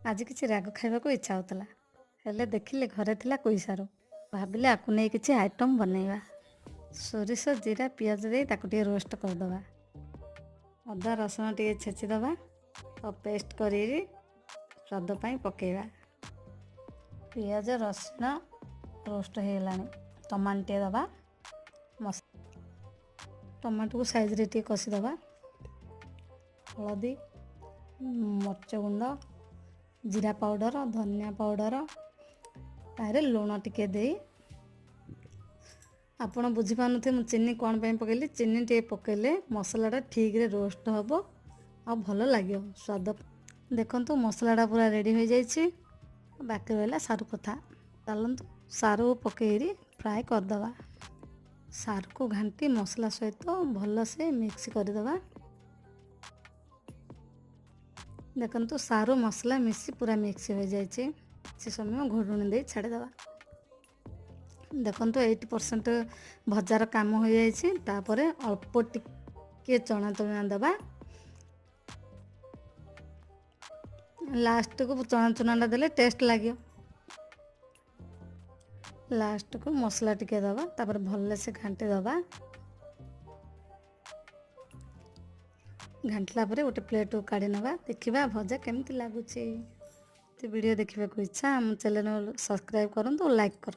ଆଜି କିଛି ରାଗ ଖାଇବାକୁ ଇଚ୍ଛା ହେଉଥିଲା, ହେଲେ ଦେଖିଲେ ଘରେ ଥିଲା କୁଇସାରୁ। ଭାବିଲେ ଆକୁ ନେଇ କିଛି ଆଇଟମ୍ ବନେଇବା। ସୋରିଷ, ଜିରା, ପିଆଜ ଦେଇ ତାକୁ ଟିକେ ରୋଷ୍ଟ କରିଦେବା। ଅଦା ରସୁଣ ଟିକେ ଛେଚିଦେବା ଆଉ ପେଷ୍ଟ କରିକି ସ୍ୱାଦ ପାଇଁ ପକାଇବା। ପିଆଜ ରସୁଣ ରୋଷ୍ଟ ହେଇଗଲାଣି, ଟମାଟୋ ଟିକେ ଦେବା। ଟମାଟୋକୁ ସାଇଜରେ ଟିକେ କଷିଦେବା। ହଳଦୀ, ମରିଚ ଗୁଣ୍ଡ, ଜିରା ପାଉଡ଼ର, ଧନିଆ ପାଉଡ଼ର, ତାହିଁରେ ଲୁଣ ଟିକେ ଦେଇ, ଆପଣ ବୁଝିପାରୁନଥିବେ ମୁଁ ଚିନି କ'ଣ ପାଇଁ ପକାଇଲି। ଚିନି ଟିକେ ପକାଇଲେ ମସଲାଟା ଠିକ୍ରେ ରୋଷ୍ଟ ହେବ ଆଉ ଭଲ ଲାଗିବ ସ୍ୱାଦ। ଦେଖନ୍ତୁ, ମସଲାଟା ପୁରା ରେଡ଼ି ହୋଇଯାଇଛି। ବାକି ରହିଲା ସାରୁ କଥା। ଚାଲନ୍ତୁ, ସାରୁ ପକାଇକି ଫ୍ରାଏ କରିଦେବା। ସାରୁକୁ ଘାଣ୍ଟି ମସଲା ସହିତ ଭଲସେ ମିକ୍ସ କରିଦେବା। ଦେଖନ୍ତୁ, ସାରୁ ମସଲା ମିଶି ପୁରା ମିକ୍ସ ହୋଇଯାଇଛି। କିଛି ସମୟ ଘୋଡ଼ଣି ଦେଇ ଛାଡ଼ିଦେବା। ଦେଖନ୍ତୁ, 80% ଭଜାର କାମ ହୋଇଯାଇଛି। ତାପରେ ଅଳ୍ପ ଟିକେ ଚଣା ଚୁଣା ଦେବା। ଲାଷ୍ଟକୁ ଚଣା ଚୁନାଟା ଦେଲେ ଟେଷ୍ଟ ଲାଗିବ। ଲାଷ୍ଟକୁ ମସଲା ଟିକେ ଦେବା, ତାପରେ ଭଲସେ ଘାଣ୍ଟି ଦେବା। ଘାଣ୍ଟିଲା ପରେ ଗୋଟେ ପ୍ଲେଟ୍କୁ କାଢ଼ି ନେବା। ଦେଖିବା ଭଜା କେମିତି ଲାଗୁଛି। ଭିଡ଼ିଓ ଦେଖିବାକୁ ଇଚ୍ଛା, ଆମ ଚ୍ୟାନେଲ୍ ସବସ୍କ୍ରାଇବ୍ କରନ୍ତୁ, ଲାଇକ୍ କରନ୍ତୁ।